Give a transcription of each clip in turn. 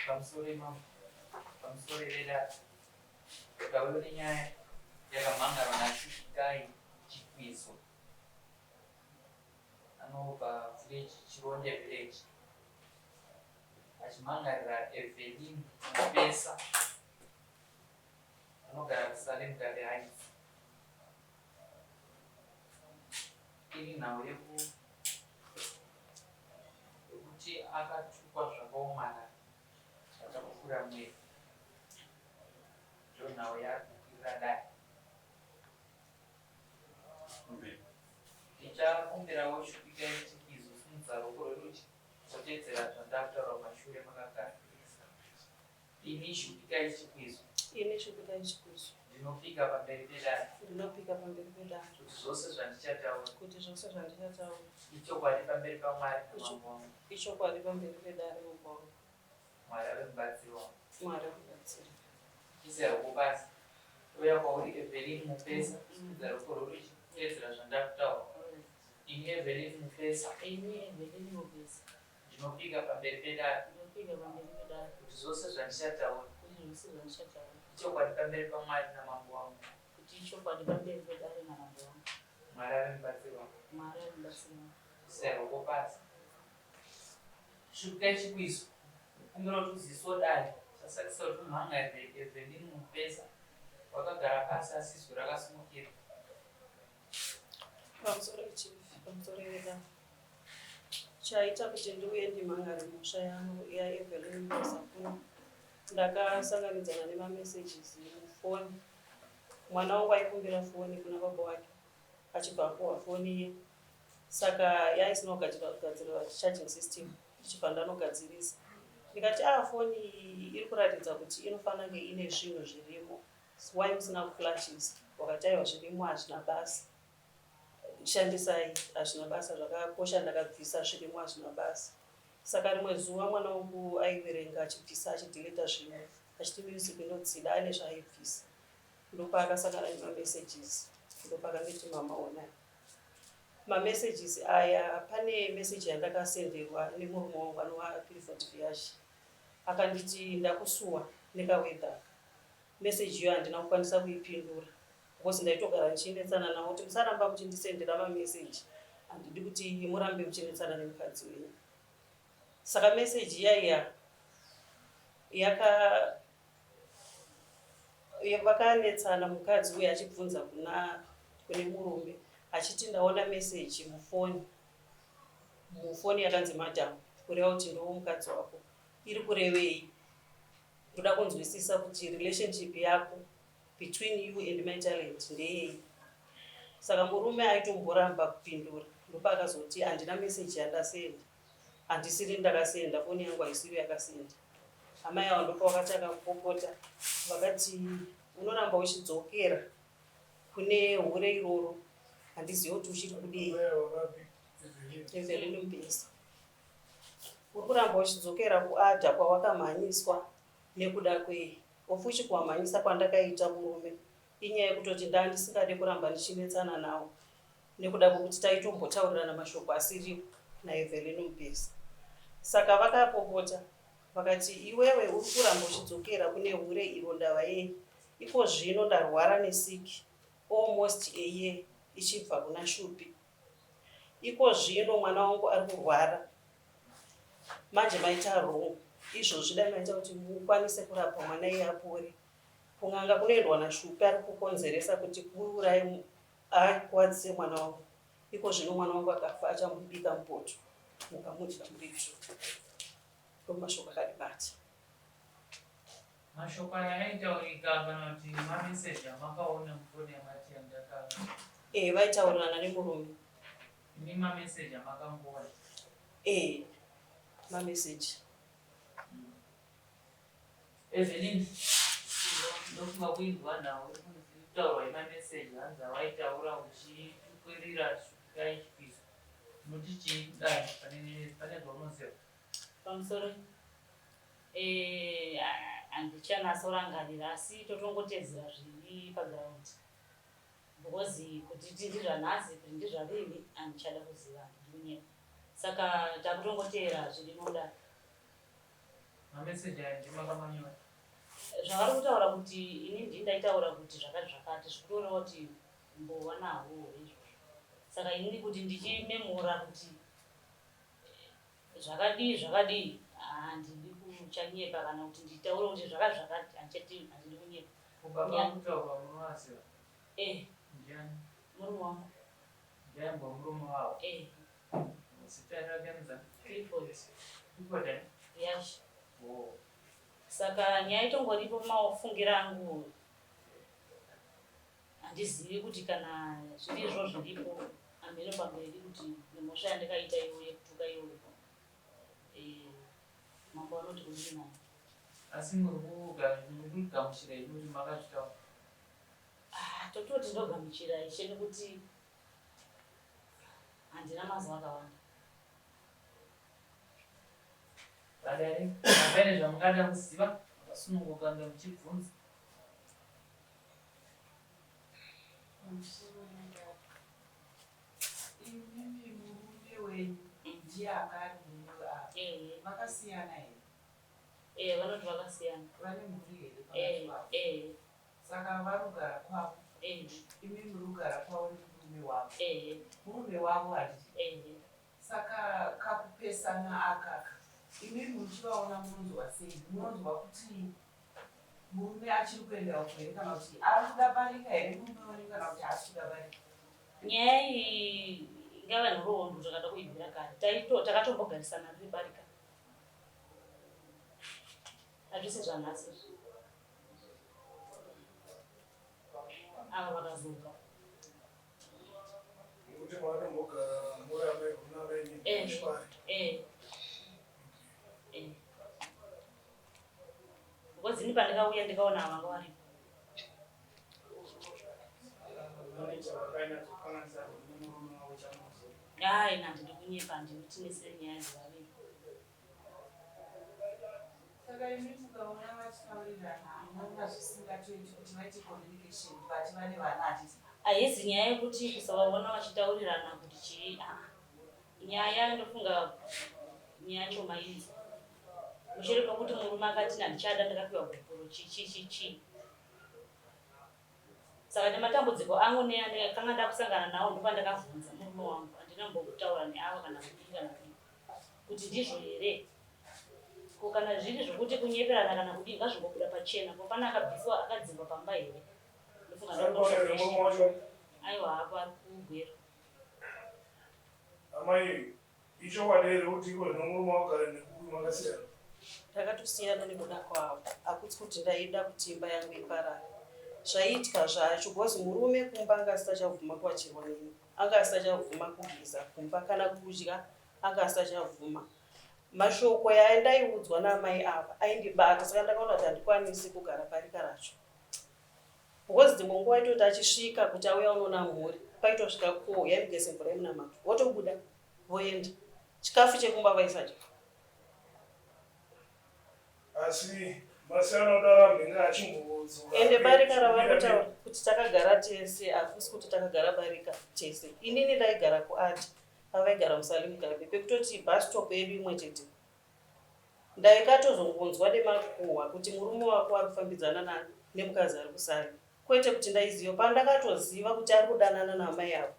Pamusoro imambo, pamusoro vedare, takauya nenyaya yakamhangarwa naShupikai Chikwizo anobva village Chironde village achimhangarira Evelyn Mupesa anogara kuSale Mugabe Heights. Iri nhau yeku yekuti akatukwa zvakaomarara zvakapfuura mwero ndonhau yaari kukwirira dare. Ndichakumbirawo Shupikai Chikizo simudza ruoko rwerudyi motedzera zvandakutaura kumashure makagara. Ini Shupikai Chikwizo. Ini Shupikai Chikwizo. Ndinopika pamberi pedare. Ndinopika pamberi pedare. Kuti zvose zvandichataura. Kuti zvose zvandichataura. Ichokwadi pamberi paMwari namambo wangu. Ichokwadi pamberi pedare mambo wangu. Mwari ave mubatsiri wangu. Mwari akubatsire. Isa ruoko pasi. Touya kwauri Evelyn Mupesa. Simudza ruoko rworudyi kuwedzera zvandakutaura. Ini Evelyn Mupesa. Ini Evelyn Mupesa. Ndinopika pamberi pedare. Ndinopika pamberi pedare. Kuti zvose zvandichataura. Kuti zvose zvandichataura. Ichokwadi pamberi paMwari namambo wangu. Kuti ichokwadi pamberi pedare namambo wangu. Mwari ave mubatsiri wangu. Mwari ave mubatsiri wangu. Isai ruoko pasi. Shupikai chikwizo. Kumbira kuti uziso dare. Chasakisa kuti umhangarire Evelyn Mupesa wakagara pasi asi izwi rakasimukira. Pamusoro chief, pamusoro vedare. Chaita kuti ndiuye ndimhangare mhosva yangu yaEvelyn Mutasa kuno ndakasanganidzana nemamessages mufoni. Mwana wangu aikumbira foni kuna baba wake achibva apuwa foni iye saka yaisina kugadzirwa charging system ndichibva ndanogadzirisa ndikati a ah, foni iyi iri kuratidza kuti inofanira kunge ine zvinhu zvirimo why musina kuflashisa wakati aiwa zvirimo hazvina basa Shandisai hazvina basa zvakakosha ndakabvisa zvirimo hazvina basa. Saka rimwe zuva mwana wangu aiverenga achibvisa achideleta zvinhu achiti music ndodzida ane zvaaibvisa ndopaakasangana nemamessages ndopaakanditi mama onai mamessages aya pane message yandakasenderwa nemurume wangu anova Clifford Viashi akanditi ndakusuwa nekawedhaka message iyo handina kukwanisa kuipindura Because ndaitogara ndichinetsana navo kuti musaramba muchindisendera mamessage handidi kuti murambe muchinetsana nemukadzi wenyu. Saka message iya iya yaka vakanetsana mukadzi uya achibvunza kuna kune murume achiti ndaona message mufoni mufoni yakanzi madam kureva kuti ndiwo mukadzi wako iri kurevei ndoda kunzwisisa kuti relationship yako between you and my talent ndeyei saka murume aitomboramba kupindura ndopaakazoti handina message yandasenda handisiri ndakasenda foni yangu haisiri yakasenda amai ava ndopavakatanga kupopota vakati unoramba uchidzokera kune hure iroro handizive kuti uchiri kudei Evelyn Mupesa uri kuramba uchidzokera kuadha kwawakamhanyiswa nekuda kwei Of which kuwamhanyisa kwandakaita murume inyaya yekutoti ndandisingade kuramba ndichinetsana nawo nekuda kwekuti taitombotaurirana mashoko asiriwo naEvelyn Mupesa. Saka vakapopota vakati iwewe uri kuramba uchidzokera kune hure iro ndava yei? Ikozvino ndarwara nesick almost a year ichibva kuna Shupi. Ikozvino mwana wangu ari kurwara manje maita wrong izvozvi dai maita kuti mukwanise kurapwa mwana iye apore kun'anga kunoendwa nashupi ari kukonzeresa kuti kuuraye akuwadzise mwana wangu iko zvino mwana wangu akafa achamubika mupoto mukamudya muri two ndomashoko akandibata Mashoko aya aitaurika kana kuti mameseji amakaona mufoni yamati yandaka Eh, vaitaurirana nemurume. Imi mameseji amakangoona? Eh, mameseji. Evelyn, ndofunga kuinzwa nhau iri kutaurwa yemameseji hanzi awaitaura uchitukwirira svikai chikwizo. Unoti chii kudai pane pane zvaunoziva? Pamusoro eh, handichanatsorangarira asi totongotedzera zviri paground because kuti ti ndizvanhasi kuti ndizvarini handichada kuziva handidi kunyepa saka takutongoteera zviri muda. Mameseji aya ndimi makamanyora? Zvavari kutaura kuti ini ndini ndaitaura kuti zvakati zvakati zvikutoreva kuti mbowa nahwo izvozvo. Saka inini kuti ndichimemora kuti zvakadii zvakadii handidi kuchanyepa kana kuti nditaure kuti zvakati zvakati handichati handidi kunyepa. Ko baba vari kutaurwa munovaziva? Eh. Ndiani? Murume wangu. Ndiaimbova murume wavo? Eh. Zita rake anonzi Clifford. Clifford ani? Yash. Oh. Saka nyaya itongoripo mafungiro angu handizivi kuti kana zvirizvo zviripo hameno pamberi kuti nemhosva yandakaita iyoyo yekutuka iyoyo eh, mambo anoti kudii nayo. Asi muri kugamuchira henyu kuti makazvitaura? Ah, tototi ndogamuchira ishe nekuti handina mazuva akawanda. Vadare, kana paine zvamungada kuziva, makasununguka kunge muchibvunza. Pamusoro wedare. Imimi murume wenyu ndiye anga ari murume weava. Eh, Vakasiyana here? eh, vanoti vakasiyana. Vane mhuri here pakati Eh, pavo? eh, Saka vanogara kwavo. eh, Imi muri kugara kwavo nemurume wavo. eh, Murume wavo handiti? eh. Saka kakupesana akaka imi muchivaona munonzwa sei? Munonzwa kuti murume achiri kuenda uko here kana kuti ari kuda barika here murume wenyu kana kuti haasi kuda barika? Nyaya iyi ingava nhoroondo takada kuibvira kare. Taito takatombogarisana riri barika. Hazvisi zvanhasi izvi. Ava vakazobva. Nekuti makatombogara muri amai kuna amai Eh. nechipari. Eh. Eh. Because ini pandakauya ndikaona ava vanga varipo. Vane chavakanyatsokanganisa nemurume wavo chamunoziva. Hayi handidi kunyepa handidi tinese nyaya dzevaviri. Saka imi mukaona vachitaurirana munoona zvisingatoiti kuti vaite communication but vane vana handiti? Haisi nyaya yekuti kusavaona vachitaurirana kuti chii ah. Nyaya ndofunga nyaya yacho mainzwa. Mushure mekuti murume akati handichada ndakapiwa gupuro chii chii chii chii. Saka nematambudziko angu neakanga ndakusangana nawo ndopandakavhunza murume wangu handina mbokutaura neava kana kudii kana kudii kuti ndizvo here ko kana zviri zvokuti kunyeperana kana kudii ngazvingobuda pachena ko pane akabviswa akadzingwa pamba here ndofunga Ari kuona here murume wacho? aiwa hapo ari kugwera Amai, ichokwadi here kuti iko zvino murume wagara nekupi makasiyana? Takatosiyana nekuda kwavo hakusi kuti ndaida kuti imba yangu iparare. Zvaiitika zvacho because murume kumba anga asisachabvuma kuwachirwa neni. Anga asisachabvuma kugeza kumba kana kudya anga asisachabvuma. Mashoko yandaiudzwa naamai ava aindibata saka ndakaona kuti handikwanisi kugara barika racho. Because dzimwe nguva aitoti achisvika kuti auya unoona mhuri paitosvika ko yaimugese mvura yemunamato votobuda voenda chikafu chekumba vaisadya. Asi masiyana kudaro amhenge achimbodzoka. Ende barika ravari kutaura kuti takagara tese hakusi kuti takagara barika tese. Inini ndaigara kuAdi pavaigara muSally Mugabe pekutoti bus stop yedu imwe chete. Ndaikatozongonzwa nemakuhwa kuti murume wako ari kufambidzana nani nemukadzi ari kuSally. Kwete kuti ndaiziva pandakatoziva kuti ari kudanana naamai ava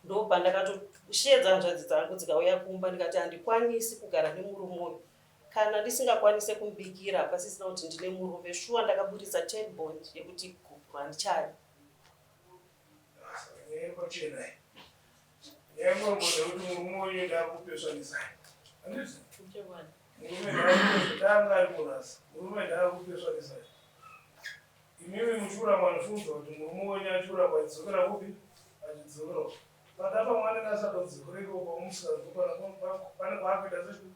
ndopandakatosheedza hanzvadzi dzangu dzikauya kumba ndikati handikwanisi kugara nemurume uyu kana ndisingakwanise kumubikira hapasisina kuti ndine murume shuwa ndakaburitsa 10 bond yekuti gupuro handichadi. Nyaya iri pachena iyi. Nyaya yemurombo ndeyekuti murume wenyu ndaakupesvanisai. Handiti? Chokwadi. Murume ndaakupesva, ari kunhasi. Murume ndaakupesvanisai. Imimi muchikuramba muchifunga kuti murume wenyu achikuramba achidzokera kupi? Achidzokera uko. But apa mwana anenge asatodzokera ikoko musikanzwa pane kwaakuita sei?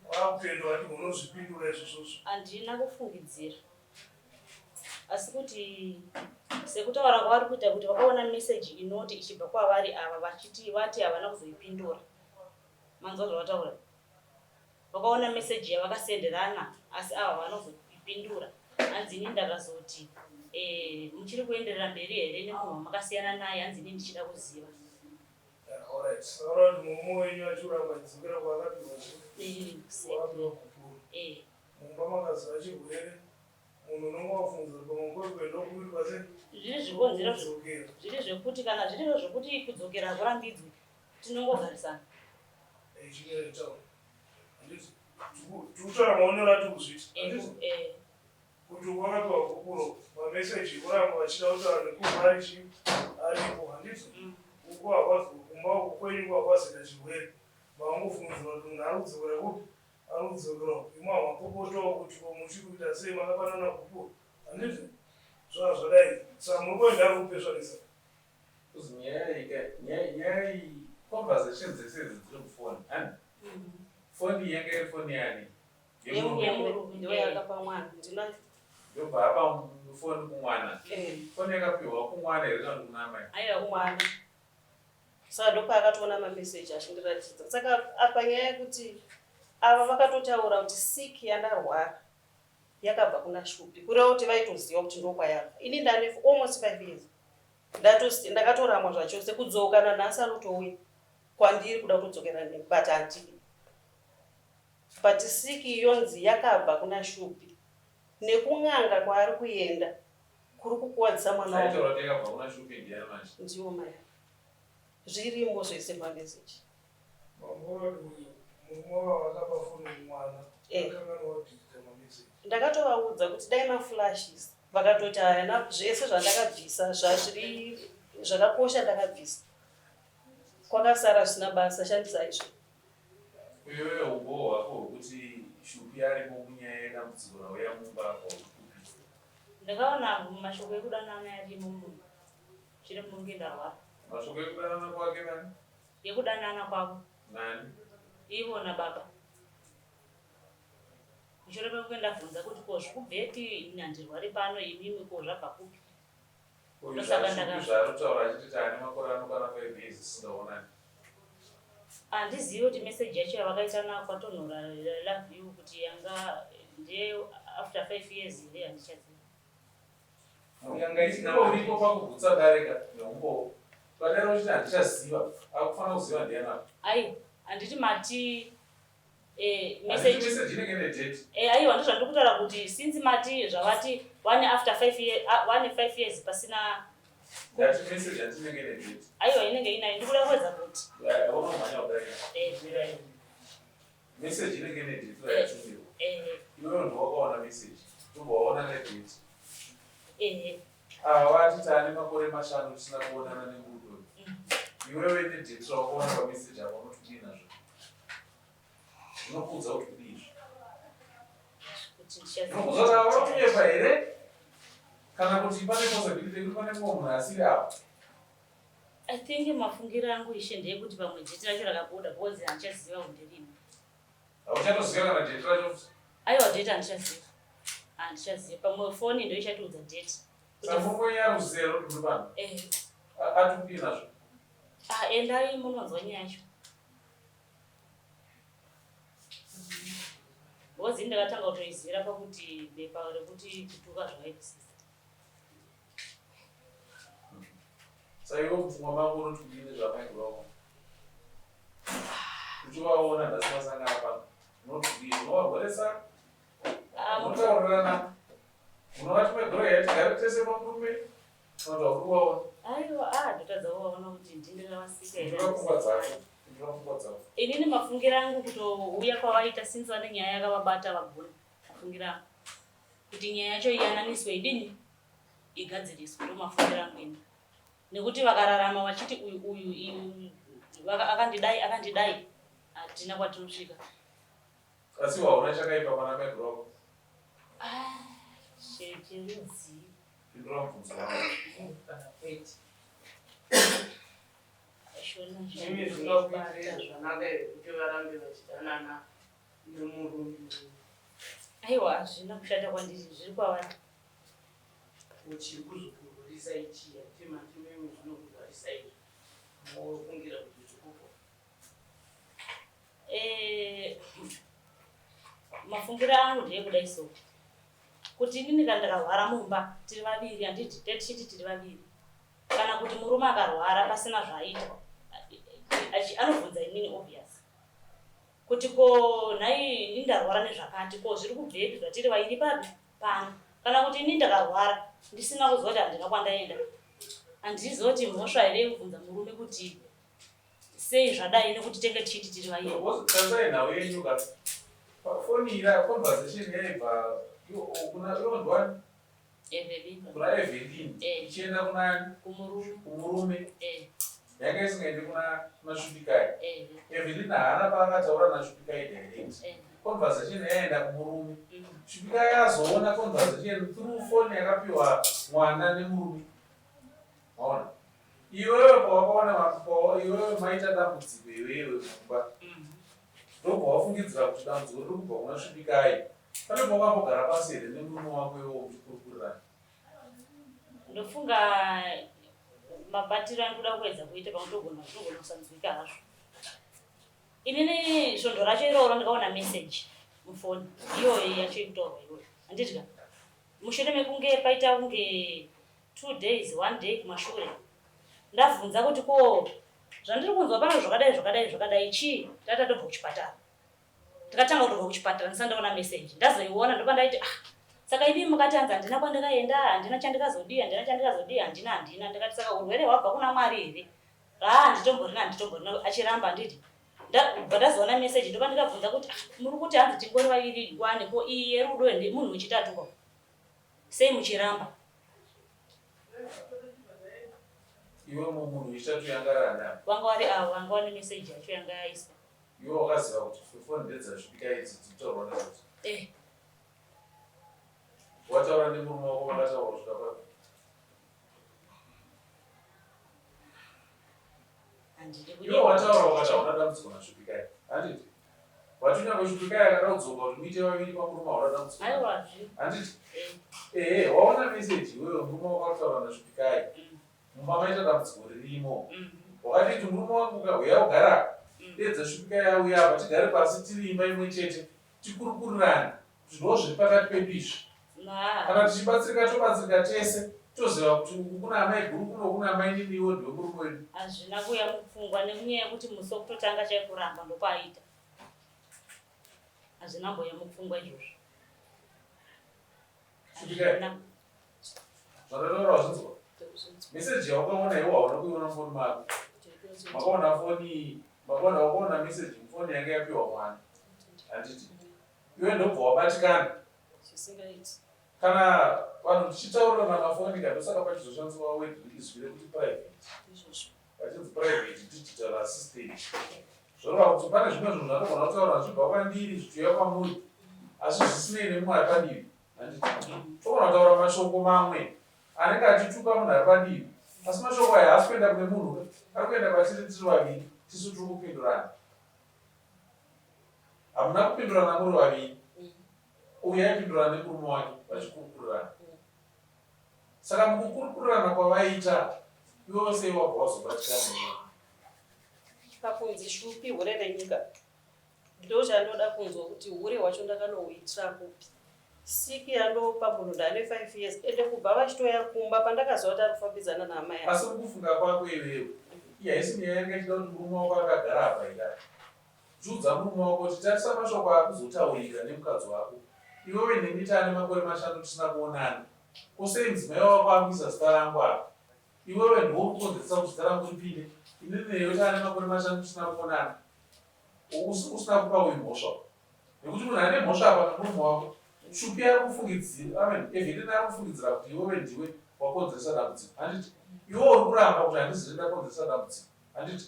Kwaakupindura ati unozvipindura izvozvozvo. Handina kufungidzira asi kuti sekutaura kwavari kuita kuti vakaona meseji inoti ichibva kwavari ava vachiti vati havana kuzoipindura manzwa zvavataura vakaona meseji yavakasenderana asi ava havana kuzoipindura hanzi ini ndakazoti eh, muchiri kuenderera mberi here nemunhu wamakasiyana naye hanzi ini ndichida kuziva Alright. Saka kuti murume wenyu achikuramba achidzokera kwaakapiwa chii? Eh, Kwaakapiwa gupuro. eh. Mumba makazara chirwere, munhu unenge wafunza kuti pamwe kwekuenda kuitwa sei? Zviri zvikonzero Kudzokera. Zviri zvekuti kana zviri zvekuti kudzokera hakurambidzwi, tinongogarisana. Eh, chimira taura. Handiti tikutaura maonero atiri kuzviita. Handiti kuti wakapiwa gupuro mameseji ekuramba vachida kutaura nekumba ari chii aripo handiti uko hakwazi kumba uko kwenyu uko hakwazoita chirwere makangofungidzira kuti munhu ari kudzokera kupi ari kudzokera uko imwe hamapopotawo kuti ko muchiri kuita sei makapanana gupuro handiti zvaa zvadai saka muri kuenda ari kupesvanisa. Kuzi nyaya iyi ka nyaya nyaya iyi conversation dzese idzi dziri mufoni hani foni yanga iri foni yani Yemurume ndiyo yakapa mwana ndinayo. Ndobva apa foni kumwana. Foni yakapiwa kumwana here kana kuna amai? Aiwa kumwana. Saka ndopaakatoona mameseji achindiratidza. Saka apa nyaya yekuti ava vakatotaura kuti sick yandarwara yakabva kuna Shupi kureva kuti vaitoziva kuti ndokwayabva. Ini ndane almost 5 years ndakatoramwa zvachose kudzoka nanhasi anotouya kwandiri kuda kutodzokera neni but handidi. But siki yonzi yakabva kuna Shupi nekun'anga kwaari kuenda kuri kukuwadzisa mwana wangu. Aitaura kuti yakabva kuna Shupi ndiani manje? Ndiwo mai ava. Zvirimo zvese mamessage. Mambo uyu murume wavo akapa foni kumwana Eh. akanganwa kudelete mamessage. Ndakatovaudza kuti dai maflashes vakatoti hayana zvese zvandakabvisa zvazviri zvakakosha ndakabvisa kwakasara zvisina basa shandisai zve. Iwewe humbowo hwako hwekuti Shupi arimo munyaya yedambudziko rauya mumba apa huri kupi? Ndakaona mashoko ekudanana arimo mumba mushure mekunge ndarwara. Mashoko ekudanana kwake nani? Yekudanana kwavo. Nani? Ivo nababa. Mushure mekunge ndabvunza kuti ko zvikubvepi ini handirwari pano imimi ko zvabva kupi? Uyu Ndosaka zvaShupi ndaka zvaari kutaura achiti taane makore anokwana 5 years tisingaonani. Handizivi kuti message yacho yavakaita kwatonhora love you kuti yanga ndeye after 5 years here handichazivi. Yanga isina uripo pakugutsa dare ka neumbowo. Padare uchiti handichaziva, akufanira kuziva ndiani apa. Aiwa handiti mati eh, Handiti message message inenge ine date. Eh, aiwa ndozvandiri kutaura kuti since mati zvavati one after 5 years, one 5 years pasina Ndati message handiti inenge ine date. Aiwa inenge inayo ndikuda kuedza kuti Unomhanya kudarika. Eh. Message inenge ine date rayatumirwa. Eh. Iwewe ndiwe wakaona message. Ndobva waona nedate. Eh. Ava vati taane makore mashanu tisina kuonana nemurume uyu. Iwewe nedate rawakaona pamessage apa unoti kudii nazvo? Zvinokuudza kuti kudii izvo? Kuti ndichaziva. Zvinokuudza kuti ava vari kunyepa here? Kana kuti pane possibility yekuti pane mumwe munhu asiri apa? I think mafungiro angu ishe ndeyekuti pamwe date racho rakabuda because handichaziva kuti nderini. Hauchatoziva kana date racho futi? Aiwa date handichaziva. Handichaziva. Pamwe foni ndo ichatiudza date. Saka murume wenyu ari kuziva here kuti muri pano? Eh. Ati kudii nazvo? Ah, endai munonzwa nyaya yacho. Because ini ndakatanga kutoizivira pakuti bepa rekuti kutuka zvakaipisisa. Saka iwe mupfungwa mako unoti kudii nezvamaiguru vako? Uchivaona nhasi masangana pano, unoti kudii? Unovarwarisa? Ah, Munotaurirana? Munovati maiguru here tigare tese pamurume? Kana kuti hauri kuvaona? Aiwa, ah, ndotadza kuvaona kuti ndini ndakavasika here. Pindura pfungwa dzako. Pindura pfungwa dzako. Inini mafungiro angu kutouya kwavaita since vane nyaya yakavabata vagona. Mafungiro angu. Kuti nyaya yacho iyananiswe idini? Igadziriswe ndomafungiro angu ini. Nekuti vakararama vachiti uyu uyu uyu akandidai akandidai hatina kwatinosvika. Asi hauna chakaipa pana maiguru vako? Ah, cherudzii? Pindura mubvunzo wangu. Kana kwete. Shona Imi zvingakuitira zvakanaka here kuti varambe vachidanana nemurume uyu? Aiwa, hazvina kushata kwandiri, zviri kwavari. Chiri kuzokurwarisa ichi hatema matimimi zvinokurwarisa izvi mofungira kuti zvikupo. Eh, mafungiro angu ndeyekudai so kuti inini kana ndakarwara mumba tiri vaviri handiti tetichiti tiri vaviri kana kuti murume akarwara pasina zvaaita anobvunza inini obvious. Kuti ko nhai ini ndarwara nezvakati ko zviri kubvepi zvatiri vairi papi pano kana kuti ini ndakarwara ndisina kuziva kuti handina kwandaenda handiziva kuti mhosva here yekubvunza murume kuti sei zvadai nekuti tenge tichiti tiri vairi. Tasai nhau yenyu ka foni ira conversation yaibva kuna yondwani Evelyn. Kuna Evelyn. Eh. Ichienda kuna Kumurume. Kumurume. Eh. Yanga isingaendi kuna kuna Shupikai. Eh. Evelyn haana paakataura naShupikai direct. Eh. Conversation yaenda kumurume. Shupikai azoona conversation through phone yakapiwa mwana nemurume. Maona? Iwewe pawakaona iwewe maita dambudziko iwewe mumba. Ndobva wafungidzira kuti dambudziko riri kubva kuna Shupikai. Pane pawakambogara pasi here nemurume wako iwewe muchikurukurirana? Ndofunga mabatiro andikuda kuedza kuita pamwe togona togona kusanzwika hazvo. Inini svondo racho iroro ndikaona message mufoni iyoyo yacho ikutaurwa iyoyo handiti ka mushure mekunge paita kunge two days one day kumashure ndabvunza kuti ko zvandiri kunzwa pano zvakadai zvakadai zvakadai chii tatatobva kuchipatara Ndakatanga kutobva kuchipatara ndisati ndaona message. Ndazoiona ndopandaiti ah saka imi mukati hanzi handina kwandakaenda handina chandikazodii handina chandikazodii handina handina ndikati saka urwere hwabva kuna Mwari here? Haa handitomborina handitomborina achiramba handiti ndabva ndazoona message ndopandikabvunza kuti ah muri kuti hanzi tingori vaviri wani ko iyi yerudo munhu wechitatu ko sei muchiramba? Iwe munhu wechitatu yanga randa. Vanga vari avo vanga vane message yacho yanga yaiswa. Iwe wakaziva kuti foni ndedzasvika idzi dzinotaurwa nezvadzo. Eh. Wataura nemurume wako makataura kusvika papi? Handidi Iwe wataura ukati hauna dambudziko naSvipikai. Handiti? Wati nyangwe Svipikai akada kudzoka kuti muite vaviri pamurume hauna dambudziko. Aiwa zvi. Handiti? Eh. Ehe, waona message iwewe murume wako akutaura naSvipikai. Mumba maita dambudziko ririmo. Wakatiti murume wangu ka huya ugara. Dedza Shupikai auya apa tigare pasi tiri imba imwe chete tikurukurirane kuti ndo zviri pakati pedu izvi. Kana tichibatsirika tobatsirika tese toziva kuti uku kuna amai guru kuno kuna amai nini iwe ndiwe murume wedu. Hazvina kuuya mupfungwa nenyaya yekuti musi wekutotanga chaiye kuramba ndopaaita. Hazvina kumbouya mupfungwa izvozvo. Shupikai. Zvandataura wazvinzwa? Message yawakaona iwe hauna kuiona mufoni mako. Makaona foni, makaona wakaona message mufoni yanga yapiwa mwana. Handiti? Iwe ndobva wabatikana. Zvisingaiti. Kana vanhu tichitaurirana mafoni ka ndosaka pachizoshandiswa word izwi rekuti private. Izvozvo. Vachinzi private digital assistant. Zvoreva kuti pane zvimwe zvinhu zvanogona kutaura zvichibva kwandiri zvichiuya kwamuri asi zvisinei nemumwe ari padivi. Handiti? Togona kutaura mashoko mamwe anenge achituka munhu ari padivi asi mashoko aya haasi kuenda kune munhu ari kuenda kwatiri tiri vaviri tisu tiri kupindurana. Hamuna kupindurana muri vaviri. Uyu aipindurana nemurume wake vachikurukurirana. Saka mukukurukurirana kwavaiita iwewe sei wabva wazobatikana iwewe? Pakunzi shupi hure renyika ndochandoda kunzwa kuti hure hwacho ndakanohuitira kupi. Siki yandopa munhu ndane 5 years ende kubva vachitouya kumba pandakaziva kuti ari kufambidzana naamai ava. Asi mukufunga kwako iwewe iyi haisi nyaya yanga ichida kuti murume wako akagara apa here apa? Chiudza murume wako kuti tarisa mashoko akuzotaurika nemukadzi wako. Iwewe neni taane makore mashanu tisina kuonana. Ko sei mudzimai wako akuisa zita rangu apa? Iwewe ndiwe uri kukonzeresa kuti zita rangu ripinde. Inini newe taane makore mashanu tisina kuonana. Usina kupa uyu mhosva. Nekuti munhu ane mhosva apa nemurume wako. Shupi ari kufungidzira, I mean, Evelyn ari kufungidzira kuti iwewe ndiwe wakonzeresa dambudziko. Handiti? Iwewe uri kuramba kuti handizive ndakonzeresa dambudziko. Handiti?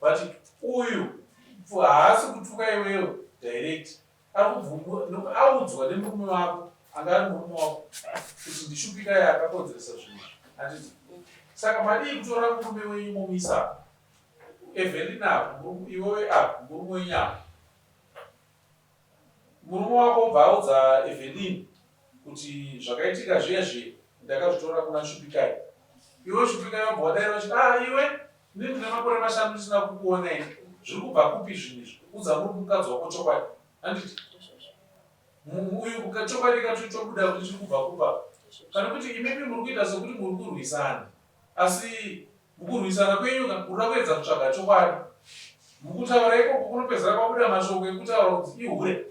But uyu haasi kutuka iwewe direct. Ari kubvumwa audzwa nemurume wako anga ari murume wako kuti ndiShupikai akakonzeresa zvinhu izvi. Handiti? Saka madii kutora murume wenyu momuisa apa? Evelyn apa, iwewe apa, murume wenyu apa. Murume wako obva audza Evelyn kuti zvakaitika zviya zviya ndakazvitora kuna Shupikai. Iwe Shupikai wobva wadaira uchiti ah iwe ini ndine makore mashanu ndisina kukuona ini. Zviri kubva kupi zvinhu izvi? Udza mukadzi wako chokwadi. Handiti? Uyu chokwadi kacho chobuda kuti chiri kubva kupa. Pane kuti imimi muri kuita sekuti muri kurwisana. Asi mukurwisana kwenyu ka muri kuedza kutsvaga chokwadi. Mukutaura ikoko kunopedzera kwabuda mashoko ekutaura kuti ihure.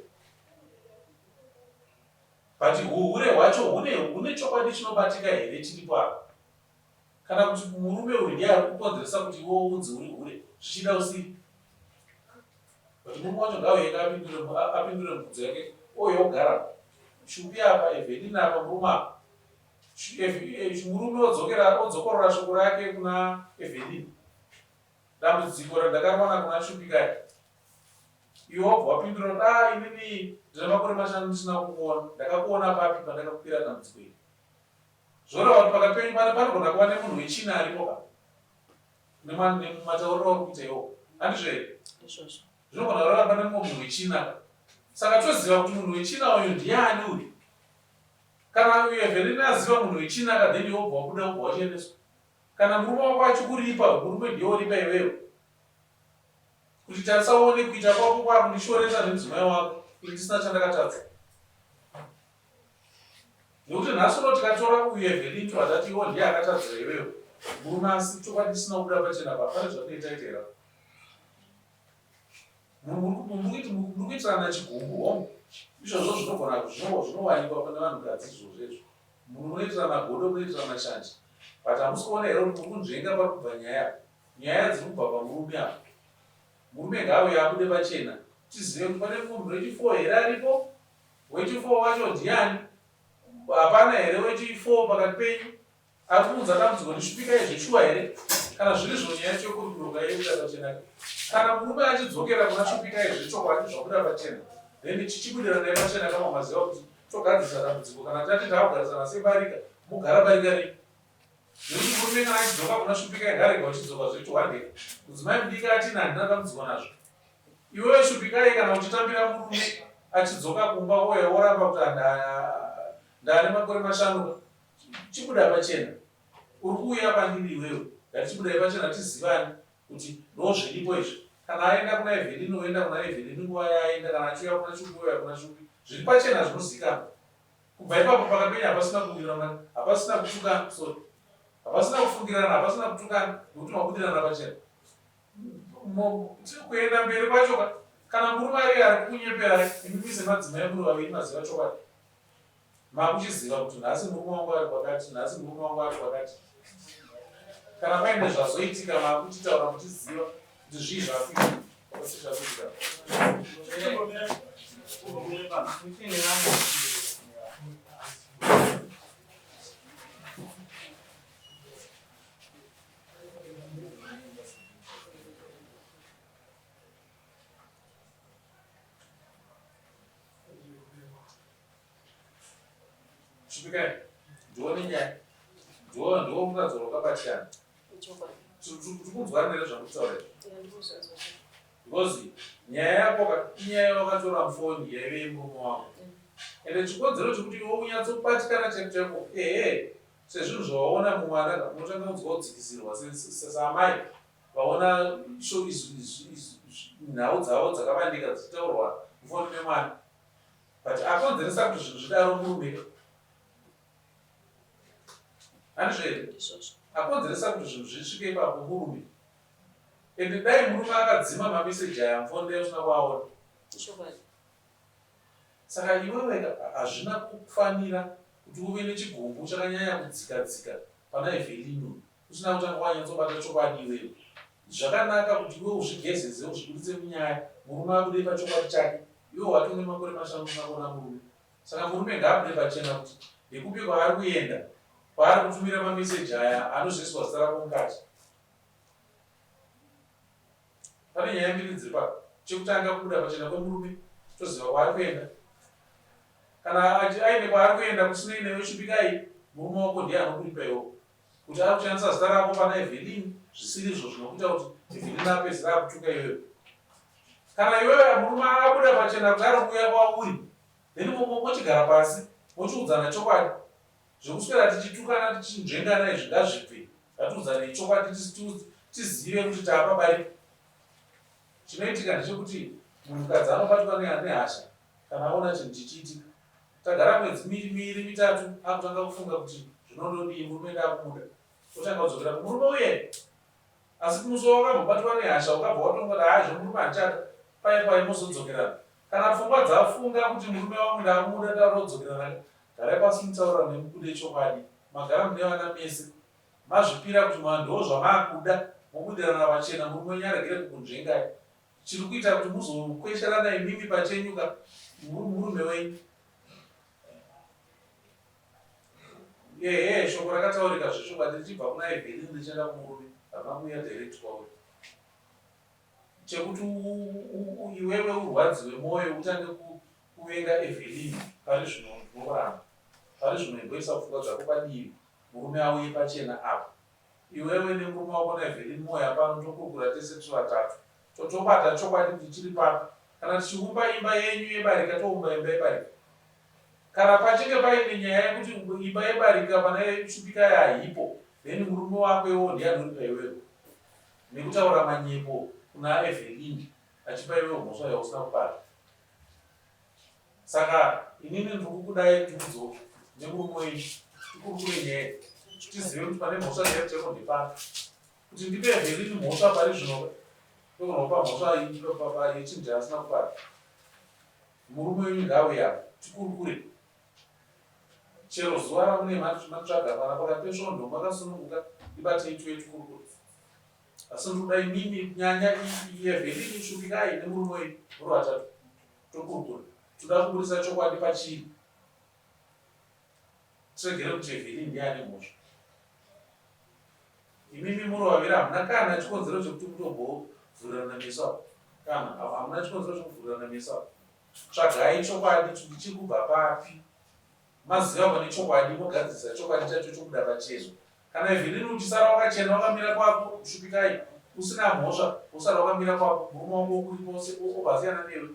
But huhure hwacho hune hune chokwadi chinobatika here chiripo apa? Kana kuti murume uyu ndiye ari kukonzeresa kuti iwe unzi uri hure zvichida usiri? But murume wacho ngaauye apindure apindure mubvunzo yake ouya ogara Shupi apa Evelina apa murume apa murume odzokera odzokorora shoko rake kuna Evelina. Dambudziko randakariwana kuna Shupikai Iwe wabva wapindura kuti ah inini ndine makore mashanu ndisina kukuona. Ndakakuona papi pandakakupira dambudziko iri? Zvoreva kuti pakati penyu pane panogona kuva nemunhu wechina aripo ka? Nematauriro auri kuita iwo. Handizvo here? Ndizvozvo. Zvinogona kureva pane mumwe munhu wechina ka? Saka toziva kuti munhu wechina uyu ndiani uyu? Kana uyu Evelyn aziva munhu wechina ka then iwe wobva wabuda wobva wacheneswa. Kana murume wako achikuripa, murume ndiye oripa iwewe. Kuti tarisa uone kuita kwako kwakundishoresa nemudzimai wako ini ndisina chandakatadza. Nekuti nhasi uno tikatora uyu Evelyn tobva tati iwo ndiye akatadzira iwewe murume asi chokwadi chisina kubuda pachena pa pane zvatinenge taita here apa. Muri kuitirana chigumbu hongu izvozvo zvinogona zvinowanikwa pane vanhukadzi izvozvo izvo. Munhu munoitirana godo munoitirana shanje but hamusi kuona here kuti muri kunzvenga pari kubva nyaya apa. Nyaya dziri kubva pamurume apa. Murume ngaauye abude pachena tizive kuti pane mumwe munhu wechi four here aripo. Wechi four wacho ndiani? Hapana here wechi four pakati penyu ari kuunza dambudziko ndishupikai zveshuwa here? Kana zviri zvo nyaya yacho yokurukuruka yobuda pachena ke. Kana murume achidzokera kuna shupikai zvechokwadi zvabuda pachena then chichibudiranai pachena kama maziva kuti togadzirisa dambudziko kana tati takugarisana sebarika mogara barika renyu. Nekuti murume kana achidzoka kuna Shupikai ngarega uchidzoka zvekuti wandeka. Mudzimai mudiki atini handina dambudziko nazvo. Iwewe Shupikai kana uchitambira murume achidzoka kumba wouya woramba kuti ndaane makore mashanu chibuda pachena. Uri kuuya pandiri iwewe. Ngatichibudai pachena tizivane kuti ndozviripo izvi. Kana aenda kuna Evelyn oenda kuna Evelyn nguva yaaenda kana achiuya kuna Shupi ouya kuna Shupi. Zviri pachena zvinozikanwa. Kubva ipapo pakapenya hapasina kuwirirana, hapasina kutukana, sorry. Hapasina kufungirana, hapasina kutukana nekuti mabudirana pachena. Tiri kuenda mberi kwacho ka kana murume ari ari kukunyeperai imimi semadzimai muri vaviri maziva chokwadi. Makuchiziva kuti nhasi murume wangu ari kwakati, nhasi murume wangu ari kwakati. Kana paine zvazoitika makuchitaura muchiziva kuti zvii zvakuitika. Zvii zvakuitika. Chipikai, ndione nyaya. Ndiwo ndiwo mukadzi wakabatikana. Tiri kunzwana here zvandikutaura izvi? Because nyaya yako inyaya yawakatora mufoni yaive yemurume wako. Ende chikonzero chekuti iwe unyatsobatikana chaiko chaiko ehe sezvinhu zvawaona mumwana unotanga kunzwa kudzikisirwa saamai vaona nhau dzavo dzakavandika dzichitaurwa mufoni memwana but akonzeresa kuti zvinhu zvidaro murume handizvo here akonzeresa kuti zvinhu zvisvike ipapo murume and dai murume akadzima mameseji aya mufoni dai usina kuaona saka iwewe hazvina kufanira kuti uve nechigumbu chakanyanya kudzika dzika pana evelino usina kutanga wanyatsobata chokwadi iwewe zvakanaka kuti iwe uzvigezeze uzvibuditse munyaya murume abude pachokwadi chake iwe wati une makore mashanu usina kuona murume Saka murume ngaabude pachena kuti ndekupi kwaari kuenda kwaari kutumira mameseji aya anozoiswa zita rako mukati. Pane nyaya mbiri dziri papa. Chekutanga kubuda pachena kwemurume toziva kwaari kuenda. Kana aine kwaari kuenda kusinei newe Shupikai, murume wako ndiye anokuripa iwewe. Kuti ari kushandisa zita rako pana Evelyn zvisiri izvo zvinokuita kuti Evelyn apedzisira akutuka iwewe. Kana iwewe murume abuda pachena kuti ari kuuya kwauri then mochigara pasi mochiudzana chokwadi zvekuswera tichitukana tichinzvengana izvi ngazvibve ngatiudzanei chokwadi tizive kuti taapabarika chinoitika ndechekuti munhukadzi anobatwa nehasha kana aona chinhu chichiitika tagara mwedzi miviri mitatu akutanga kufunga kuti zvinondodii murume ndakumuda otanga kudzokera kumurume uye. Asi musi wawakambobatwa nehasha ukabva watonga kuti haa zvemurume handichada, paye paye mozodzokerana. Kana pfungwa dzafunga kuti murume wangu ndamuda ndarodzokerana, garai pasi mutaurirane mubude chokwadi. Magara mune vana mese. Mazvipira kuti ma ndozvamakuda mobudirana pachena murume wenyu aregere kukunzvengai. Chiri kuita kuti muzokwesherana imimi pachenyu ka murume wenyu. Ehe shoko rakataurika zvechokwadi richibva kuna Evelyn richienda kumurume harina kuuya direct kwauri. Chekuti iwewe urwadziwe moyo utange kuvenga Evelyn pari zvino ndinoramba. Pari zvino imboisa pfungwa dzako padivi murume auye pachena apo. Iwewe nemurume wako naEvelyn mouya pano tokurukura tese tiri vatatu. Totobata chokwadi kuti chiri papi. Kana tichiumba imba yenyu yebarika toumba imba yebarika. Kana pachinge paine nyaya yekuti imba yebarika pana Shupikai haipo then murume wako iwowo ndiye anoripa iwewe nekutaura manyepo kuna Evelyn achipa iwewe mhosva yausina kupara. Saka inini ndiri kukudai kuti mudzoke nemurume wenyu tikurukure nyaya tizive kuti pane mhosva chaipo chaipo ndepapi. Kuti ndipe Evelyn mhosva pari zvino ndogona kupa mhosva yechinhu chaasina kupara. Murume wenyu ngaauye apa tikurukure. Chero zuva ramune matsvaga pana pakati pesvondo makasununguka ndibatei tiuye tikurukure. Asi ndinoda imimi nyanya Evelyn Shupikai nemurume wenyu muri vatatu tokurukura. Toda kuburitsa chokwadi pachiri. Tiregere kuti Evelyn ndiye ane mhosva. Imimi muri vaviri hamuna kana chikonzero chekuti mutombovhurirana meso apo. Kana hamuna chikonzero chekuvhurirana meso apo. Tsvagai chokwadi kuti chiri kubva papi. Maziva pane chokwadi mogadzirisa chokwadi chacho chobuda pachena. Kana Evelyn uchisara wakachena wakamira kwako Shupikai usina mhosva wosara wakamira kwako murume wako wokuripa obva asiyana newe.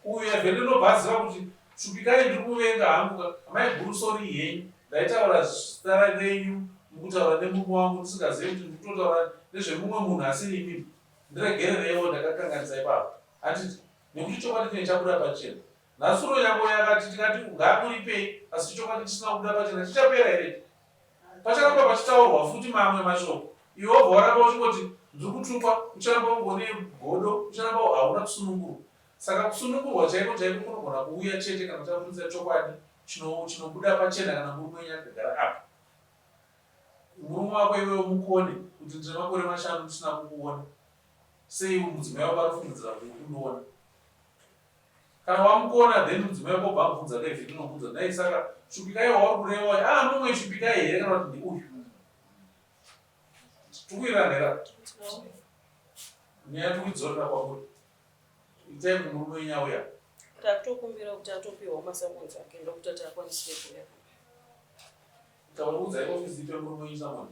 Uyu Evelyn obva aziva kuti Shupikai ndiri kuvenga hangu ka amai guru sorry henyu ndaitaura zita renyu mukutaura nemurume wangu ndisingazive kuti ndiri kutotaura nezvemumwe munhu asiri imimi ndiregerereiwo ndakakanganisa ipapo handiti nekuti chokwadi chinenge chabuda pachena Nhasuro yako yakati tikati ngaakuripei asi chokwadi chisina kubuda pachena chichapera here? Pacharamba pachitaurwa futi mamwe mashoko iwe wobva waramba uchingoti ndiri kutukwa, ucharamba ungone godo, ucharamba hauna kusunungurwa. Saka kusunungurwa chaiko chaiko kunogona kuuya chete kana taburitsa chokwadi chinobuda pachena kana murume wenyu akagara apa. Murume wako iwewe mukone kuti ndine makore mashanu ndisina kukuona. Sei mudzimai wako ari kufungidzira kuti uri kundiona? Kana wamukona then mudzimai wako obva amubvunza dai vhiri rinomubvunza nhai saka Shupikai wauri kureva uyu ah mumwe Shupikai here kana kuti ndiuyu tikuwirirana here apa nyaya tikuidzorera kwamuri itai kuti murume wenyu auya Takutokumbira kuti atopiwa masamonzi ake ndokuti ati akwanise kuuya. Taura udzai ofisi ipe murume wenyu samoni.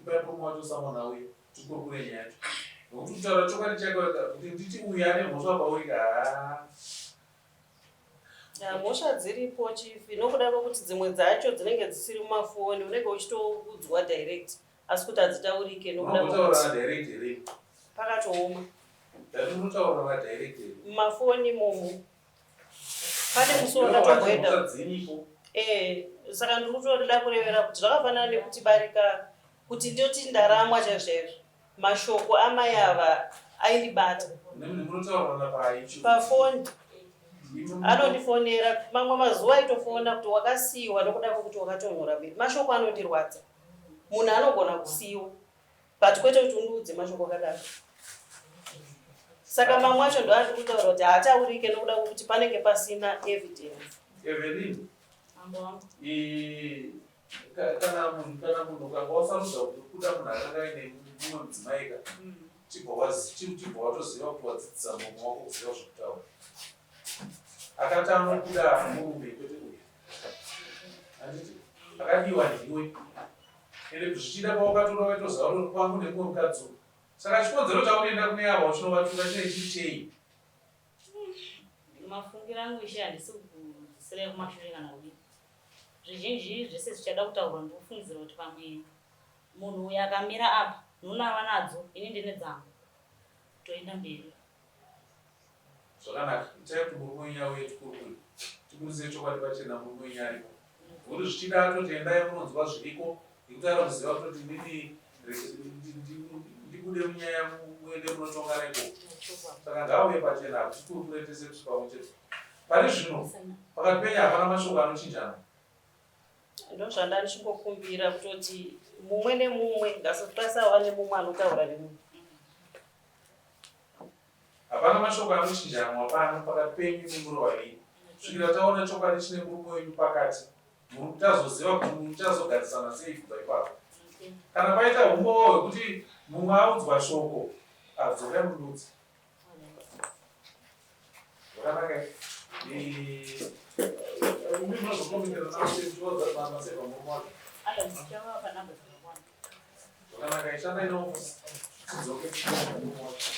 Ipai murume wacho summon auye tikurukure nyaya yacho. Nokuti kutaura chokwadi chako kuti nditi uyu ane mhosva pauri ka haa. Ya, mhosva dziripo chief nokuda kwekuti dzimwe dzacho dzinenge dzisiri mumafoni unenge uchitoudzwa direct asi kuti hadzitaurike nokuda kwekuti Unotaurana direct here? pakatooma Ndati unotaurana direct here? mumafoni imomo pane musi wakatomboenda eh, saka ndiri kutoda kurevera kuti zvakafanana nekuti barika kuti ndoti ndaramwa chaizvo chaizvo mashoko amai ava aindibata pafoni anondifonera mamwe mazuva aitofona kuti wakasiyiwa nokuda kwekuti wakatonhora miri mashoko anondirwadza munhu anogona kusiyiwa but kwete kuti undiudze mashoko akadaro saka mamwe acho ndoandiri kutaura kuti haataurike nokuda kwekuti panenge pasina evidence Evelyn, kana munhu kana munhu ukanga wasarudza kuti kuda munhu akanga aine mumwe mudzimai ka chibva chibva watoziva kuti wadzidzisa murume wako kuziva zvekutaura akatanga kuda murume kwete uyu handiti akadiwa ndiwe Ende zvichida pawakatora waitoziva kuti kwangu nemumwe mukadzi uyu. Saka chikonzero chaunoenda kune ava uchinovatura chinenge chiri chei? Mafungiro angu ishe handisi kudzisirai kumashure kana kudii. Zvizhinji zvese zvichada kutaurwa ndikufungidzira kuti pamwe munhu uyu akamira apa nhuna vanadzo ini ndine dzangu toenda mberi. Zvakanaka, itai kuti murume wenyu auye tikurukure. Tiburitse chokwadi pachena murume wenyu aripo. Nokuti zvichida atoti endai munonzwa zviriko nekuti anoziva kutoti inini ndibude munyaya muende munotonga neko. Saka ngaauye pachena apo tikurukure tese tiri pamwe chete. Pari zvino pakati penyu hapana mashoko anochinjana. Ndozvanda ndichingokumbira kutoti mumwe nemumwe ngasapasawa nemumwe anotaura nemumwe. Hapana mashoko anochinjanwa pano pakati penyu imi muri vaviri kusvikira taona chokwadi chine murume wenyu pakati. Tazoziva kuti muchazogarisana sei kubva ipapo. Kana paita humbowo hwekuti mumwe audzwa shoko, adzokai mundudzi. Zvakanaka imi munozokomentera namaseva murume wacho. Zvakanaka ishandai neofisi tidzoke murume wacho.